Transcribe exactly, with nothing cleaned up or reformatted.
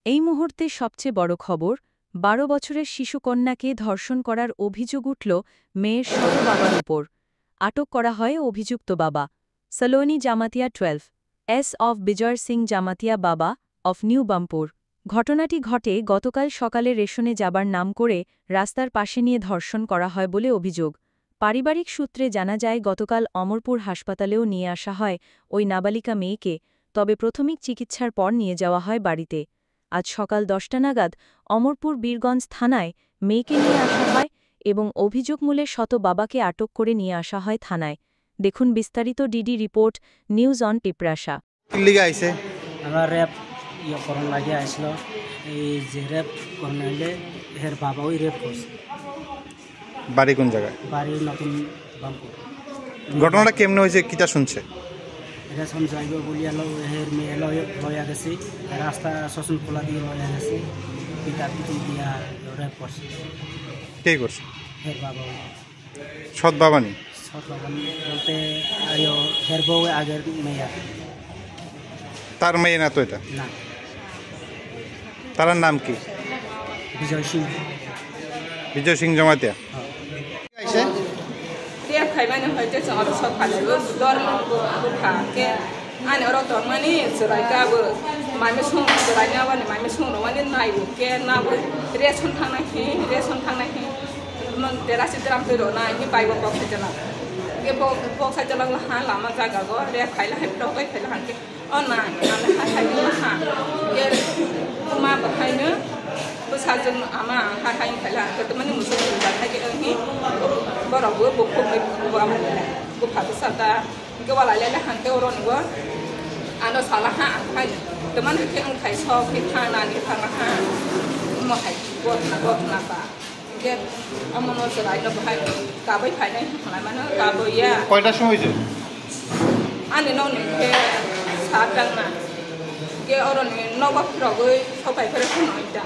এই মুহূর্তে সবচেয়ে বড় খবর, বারো বছরের শিশু কন্যাকে ধর্ষণ করার অভিযোগ উঠল মেয়ের সৎ বাবার উপর। আটক করা হয় অভিযুক্ত বাবা। Saloni Jamatia twelve, S of Bijoy Singh Jamatia, Baba of New Bampur। ঘটনাটি ঘটে গতকাল সকালে রেশনে যাবার নাম করে রাস্তার পাশে নিয়ে ধর্ষণ করা হয় বলে অভিযোগ। পারিবারিক সূত্রে জানা যায়, গতকাল অমরপুর হাসপাতালেও নিয়ে আসা হয় ওই নাবালিকা মেয়েকে, তবে প্রাথমিক চিকিৎসার পর নিয়ে যাওয়া হয় বাড়িতে। আজ সকাল দশটা নাগাদ অমরপুর বীরগঞ্জ থানায় মেয়েকে নিয়ে আসা হয় এবং অভিযোগ মূলে সৎ বাবাকে আটক করে নিয়ে আসা হয় থানায়। দেখুন বিস্তারিত DD report, news on Tiprasa. লিগে আইছে। আমরা রেপ ইয়ে করন লাগে আসলো। এই যে রেপ করন আইলে, হের বাবা ওই রেপ করছে। বাড়ি কোন জায়গায়? বাড়ি নতুন বামপুর। ঘটনাটা কেমনে হয়েছে, কিটা শুনছে? রেশন যাইব বলিয়া লো, হের মেয়ে লয়-, লইয়া গেছি। রাস্তা শোষণ খোলা দিয়ে লইয়া গেছি। পিটা পিটি দিয়া রেপ করছে। কে করছে? হের বাবা ওই। সৎ বাবা নি? সৎ বাবা বলতে আইও, হের বউ আগের মেয়ে। তার মেয়ে না তো এটা? না। তার নাম কি? বিজয় সিং। বিজয় সিং জমাতিয়া। হ্যাঁ। আইছে? Ria khaimani hoi te chwng oro sok phai laio, dor bupha khe ani oro tongmani chwrai khe abo maimai song chwrai ni aboni maimai song rwmani nai o khe nabo ration thangnai hi, ration thangnai hi, mon dera si dram twi rw nai hi bai bo kok sai chala. Khe bo kok sai chala ha lama jaga go ria khaila hai tok bai khaila hang khe. O na, ang ha hai no ha. Ke ma ba hai no. Bo sa jeng ama ha hai khai la. Ke mani musu ba hai ke hi. Borok bo bo ko mai bo am. Bo pha sa ta. Ke wala le le han ke oro ni bo. Ano sala ha ang hai. Te man ke ang khai so ke tha na ni tha na ha. Mo hai. Bo na bo na ba. Hingke omono chwraino bahai kabui phainai hinlaimano, kabui ya. কয়টার সময় হয়েছে? Ani nokni hingke sat tangna. Hingke oroni nogo phirogwi sopai phirwi phano ita.